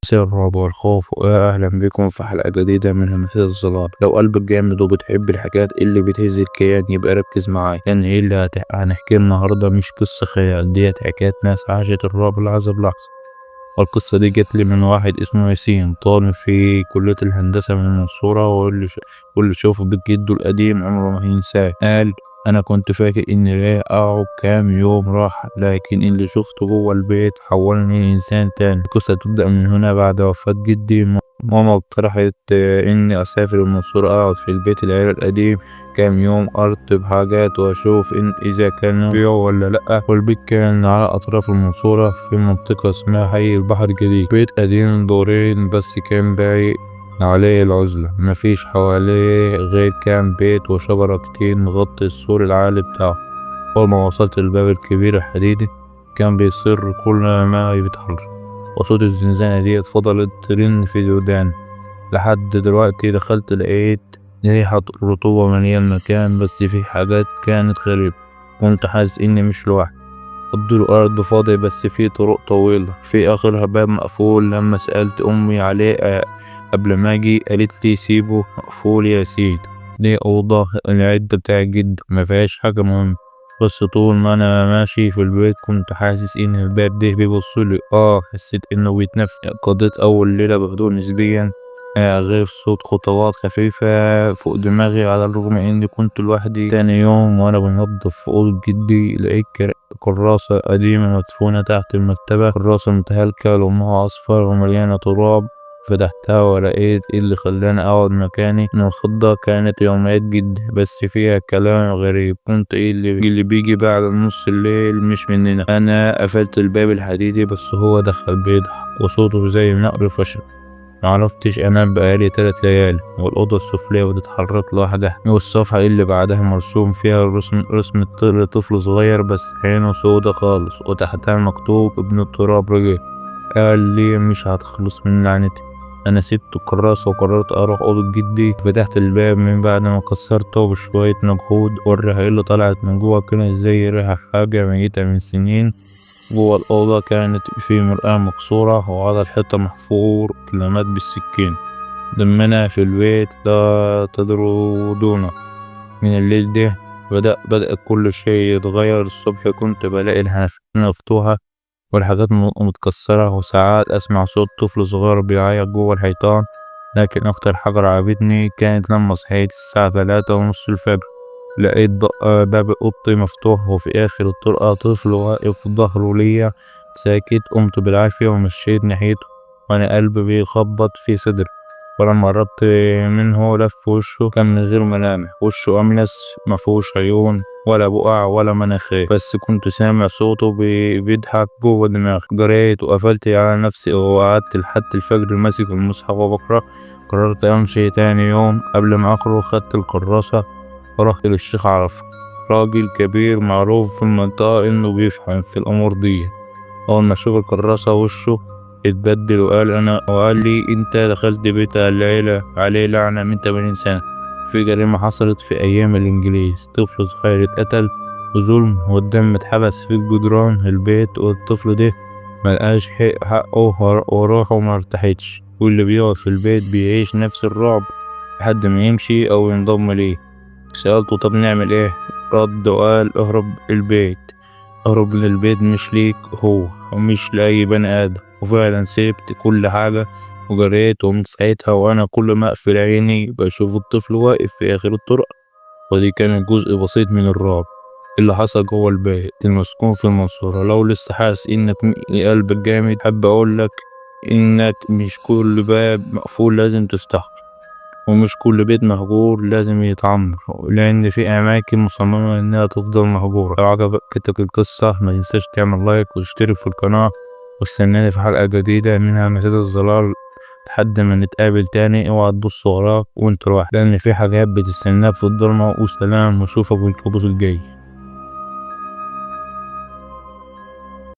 مساء الرعب والخوف، وأهلا بكم في حلقة جديدة من همسات الظلال. لو قلبك جامد وبتحب الحاجات اللي بتهز الكيان يبقى ركز معايا، لأن إيه اللي هنحكيه النهاردة مش قصة خيال، ديت حكاية ناس عاشت الرعب لحظة بلحظة. والقصة دي جت لي من واحد اسمه ياسين، طالب في كلية الهندسة من المنصورة، واللي شوفه بيت جده القديم عمره ما هينساه. قال: أنا كنت فاكر إني رايح أقعد كام يوم راحة، لكن اللي شفته جوه البيت حولني لإنسان تاني. القصة تبدأ من هنا. بعد وفاة جدي، ماما اقترحت إني أسافر المنصورة، أقعد في البيت العيلة القديم كام يوم، أرتب حاجات وأشوف إن إذا كانوا بيعوا ولا لأ. والبيت كان على أطراف المنصورة في منطقة اسمها حي البحر الجديد. بيت قديم دورين، بس كان باين عليه العزلة، مفيش حواليه غير كام بيت وشجرة كتير مغطي السور العالي بتاعه. أول ما وصلت للباب الكبير الحديدي كان بيصر كل ما بيتحرك، وصوت الزنزانة دي فضلت ترن في وداني لحد دلوقتي. دخلت لقيت ريحة رطوبة مالية المكان، بس في حاجات كانت غريبة. كنت حاسس إني مش لوحدي. الدور الأرض فاضي، بس في طرق طويلة في آخرها باب مقفول. لما سألت أمي عليه قبل ما أجي قالت لي: سيبه مقفول يا سيد، دي أوضة العدة بتاع جد، مفيهاش حاجة مهمة. بس طول ما أنا ماشي في البيت كنت حاسس إن الباب ده بيبصلي، حسيت إنه بيتنفس. قضيت أول ليلة بهدوء نسبيا، غير صوت خطوات خفيفة فوق دماغي، على الرغم إني كنت لوحدي. تاني يوم وأنا بنضف في أوضة جدي لقيت كراسة قديمة مدفونة تحت المرتبة، كراسة متهالكة لونها أصفر ومليانة تراب. فتحتها ولقيت اللي خلاني أقعد مكاني من الخضة. كانت يوميات جدي، بس فيها كلام غريب. كنت إيه اللي بيجي بعد نص الليل مش مننا. أنا قفلت الباب الحديدي، بس هو دخل بيضحك وصوته زي نقر فشل. معرفتش أنام بقالي 3 ليالي، والأوضة السفلية بتتحرك لوحدها. والصفحة اللي بعدها مرسوم فيها رسمة طفل صغير، بس عينه سودا خالص، وتحتها مكتوب: ابن التراب رجع، قال لي مش هتخلص من لعنتي. أنا سبت الكراسة وقررت أروح أوضة جدي. فتحت الباب من بعد ما كسرته بشوية مجهود، والريحة اللي طلعت من جوه كانت زي ريحة حاجة ميتة من سنين. جوه الأوضة كانت في مرآة مكسورة، وعلى الحيطة محفور كلمات بالسكين: دمنا في البيت، لا تطردونا. من الليل ده بدأ كل شيء يتغير. الصبح كنت بلاقي الحنفية مفتوحة والحاجات متكسرة، وساعات أسمع صوت طفل صغير بيعيط جوه الحيطان. لكن أكتر حاجة رعبتني كانت لما صحيت الساعة 3:30 الفجر، لقيت باب أوضتي مفتوح، وفي آخر الطرقة طفل واقف ظهره ليا ساكت. قمت بالعافية ومشيت ناحيته وأنا قلبي بيخبط في صدري، ولما قربت منه لف وشه، كان من غير ملامح، وشه أملس، مفهوش عيون ولا بقع ولا مناخير، بس كنت سامع صوته بيضحك جوه دماغي. جريت وقفلت على نفسي وقعدت لحد الفجر ماسك المصحف وبقرأ. قررت أمشي تاني يوم. قبل ما أخرج خدت الكراسة ورحت للشيخ عرفة، راجل كبير معروف في المنطقة إنه بيفهم في الأمور دي. أول ما شاف الكراسة وشه اتبدل، وقال لي: انت دخلت بيت العيلة عليه لعنة من 80 سنة. في جريمة حصلت في أيام الإنجليز، طفل صغير اتقتل بظلم، والدم اتحبس في جدران البيت، والطفل ده ملقاش حقه وروحه مرتاحتش، واللي بيقعد في البيت بيعيش نفس الرعب لحد ما يمشي أو ينضم ليه. سألته: طب نعمل ايه؟ رد وقال: اهرب البيت، اهرب من البيت، مش ليك هو ومش لأي بني آدم. وفعلا سيبت كل حاجة وجريت، ومن ساعتها وأنا كل ما أقفل عيني بشوف الطفل واقف في آخر الطرق. ودي كانت جزء بسيط من الرعب اللي حصل جوه البيت المسكون في المنصورة. لو لسه حاسس إنك قلبك جامد، حاب أقولك إنك مش كل باب مقفول لازم تفتحه، ومش كل بيت مهجور لازم يتعمر، لأن في أماكن مصممة إنها تفضل مهجورة. لو عجبتك القصة ما تنساش تعمل لايك وتشترك في القناة، واستناني في حلقة جديدة من همسات الظلال. لحد ما نتقابل تاني، اوعى تبص وراك وانت لوحدك، لأن في حاجات بتستناك في الضلمة. وسلام، واشوفك في الكابوس الجاي.